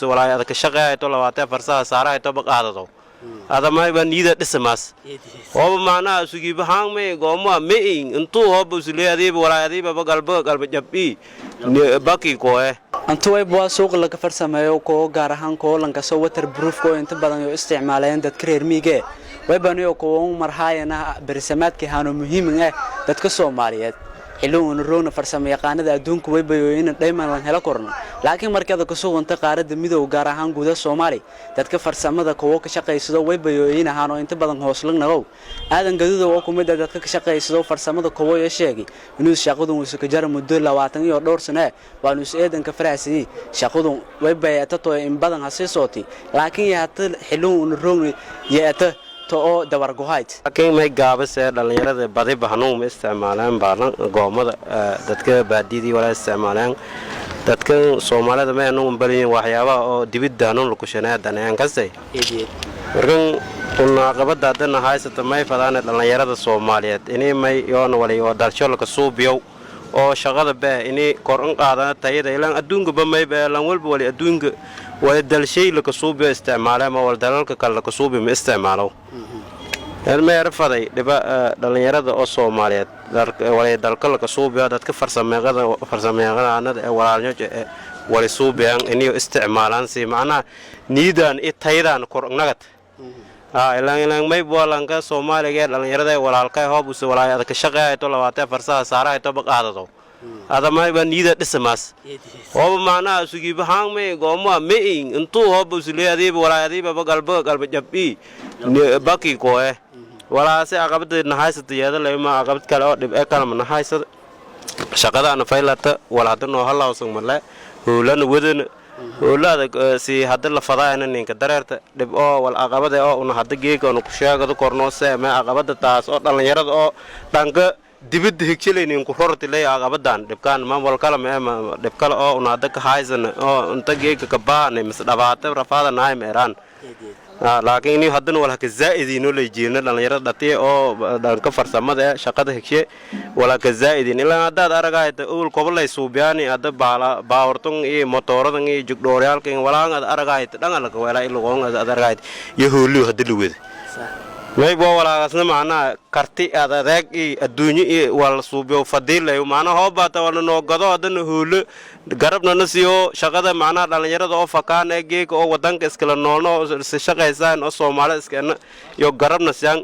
Walaay ada ka shaqeeyayto 24 saha saarahayto baqaadado adamayba niida dhisamaas hooba macnaha sugiibahaan may goomaa me'in intuu hooba usule adiiba walaay adiibaba galba galba jab'i baki koe. Antu wayba waa suuq laga farsameeyo koo gaar ahaan koo lankaso waterproofka oo inta badan oo isticmaalayeen dadka reer miyiga. Waybaniyo kuwo marhaayana berisamaadkii haano muhiimin ah dadka Soomaaliyeed. Xilluun roogna farsamo yaqaanada adduunka waybayo in dhayman lan helo korno, laakiin markada ku suganta qaaradda Midoow, gaar ahaan gudaha Soomaali, dadka farsamada kuwo ka shaqaysado waybayooyin ahaan oo inta badan hooslagnagow. Aadan Gaduudow oo ku mid ah dadka ka shaqaysado farsamada kuwo ya sheegay inuu shaqadu uusa ka jara muddo 20 iyo dhowr sano, waanu is eedanka faraxsiyey. Shaqadu waybay tato in badan hasii sooti, laakiin yaata xilluun roogna yeeta to oo dabargohayd. Laakiin may gaabase dhallinyarada badiba hanuun ma isticmaalaan baalan goomada dadka baadiyadii walaa isticmaalaan. Dadkan Soomaalida may hanuun baliyin waxyaabaha oo dibidda hanuun la kushanaya danayaan kastay. Markan unaaqabada haddana haysata may fadaane dhallinyarada Soomaaliyeed inay may yoona wali oo dalsho laka suubiyow oo shaqada bee inay kor in qaadana tayada ilaan adduunkaba may bee lan walba wali adduunka wali dalshay laka suubiyo isticmaale ma wal dalalka kale laka suubiyo ma isticmaalo. Elmeer faday dhiba dhallinyarada oo Soomaaliyeed wali dalka laka suubiyo dadka farsameeqada farsameeqadanada ee walaalnyojo ee wali suubiyaan inay isticmaalaan si macnaha niidan i taydan kor nagad ilaan ilaan may bualanka Soomaaliga ee dhallinyarada ee walaalka hoob use walaay ada ka shaqeeyayto 24 saha saarahayto baqaadado adamayba niida dhisamaas hooba macnaha sugiibahaan may goomaa me'in intuu hooba usule adiiba walaay adiibaba galba galba jab'i baki koe walaase aqabada nahaysata yeeda lema aqabad kale oo dhib ee kalama nahaysada. Shaqadaana faylata wal hadda noo halawsan male howlana wadana howlaada si hadda la fadaayana ninka dareerta dhib oo wal aqabada oo una hadda geega una ku sheegado kornoo seeme aqabada taas oo dhallinyarada oo dhanka dibadda higjalaynin ku rorti ley aqabadan dhibkaan ma wal kale ma dhib kale oo una hadda ka haysana oo inta geega ka baanay mise dhabaata rafaada nahay meeraan, laakiin ini haddana wal haka zaa'idin oo lay jeelna dhallinyarada dhatiya oo dhanka farsamada ee shaqada hegshe wala ka zaa'idin. Ilaa haddaad aragayta owel kobolay suubiyaani hadda baala baawartun iyo motooradan iyo jugdhooryaalkan walaan ad aragayta dhan alaka weelaa ilogoon ad aragayta iyo hooliyo hadda la wada maybo walaagaasna macnaha karti ad adeeg iyo adduunyo iyo waa la suubiyo fadiilayo macnaha hoobaata wala noo gado haddana hoolo garabna na siiyo shaqada macnaha dhallinyarada oo fakaan ee geega oo wadanka iskala noolno oo is shaqaysaan oo Soomaalida iskana iyo garabna siyaan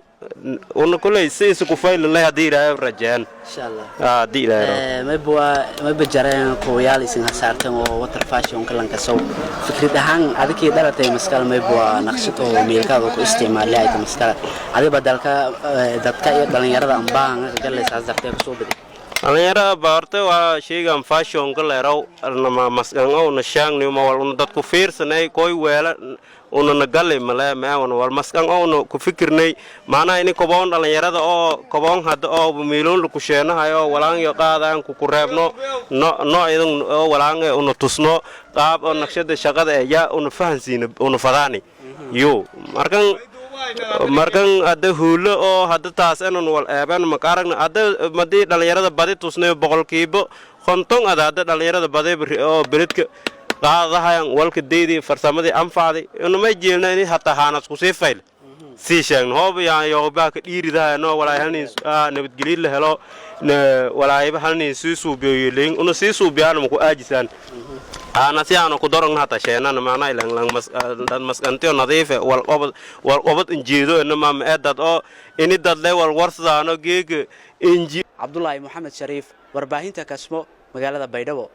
una kuley si isu ku faylinlay haddii Ilaahay rajeen. Insha Allah. Haddii Ilaahay. Mayba waa mayba jareen kuwayaal isin hasaarteen oo water fashion ka lankasow. Fikrad ahaan adikii dhalatay maskala mayba waa naqshad oo meelkaada ku isticmaalay ayta maskala adiba dalka dadka iyo dhalinyarada ambaan galaysaas dartee kusoo baday? Dhalinyarada baarta waa sheygan fashionka leeraw maskan una shaangni ma wal una dadku fiirsanay koy weela una nagali male meewan wal maskan una ku fikirnay macnaha ini koboon dhalinyarada oo koboon hadda oo miiloon laku sheenahayo walaan yo qaadaan ku reebno noocyadun oo walaan una tusno qaab oo naqshada shaqada ee yaa una fahansiina una fadaani yo. Markan hadda huulo oo hadda taas inun wal eeben makaaragna hadda madii dhalinyarada badi tusnay 50% ada hadda dhalinyarada badi oo beledka qaadadahayan walka deydii farsamadii anfacday unamay jeelna ini hataa haanas kusii fayl sii sheegno hoob yoobaha ka dhiiridahayno walaay halnin nabadgelyo la helo walaayba halnin sii suubiyo leyn una sii suubiyaana maku aajisaan aana si aanu ku dorogna hata sheenana macnaha ilan maskantiyo nadiife wal qobod wal qobod injeedo ina maama ee dad oo ini dadle wal warsadaano geega inji. Cabdulaahi Moxamed Shariif, warbaahinta Kasmo, magaalada Baydhabo.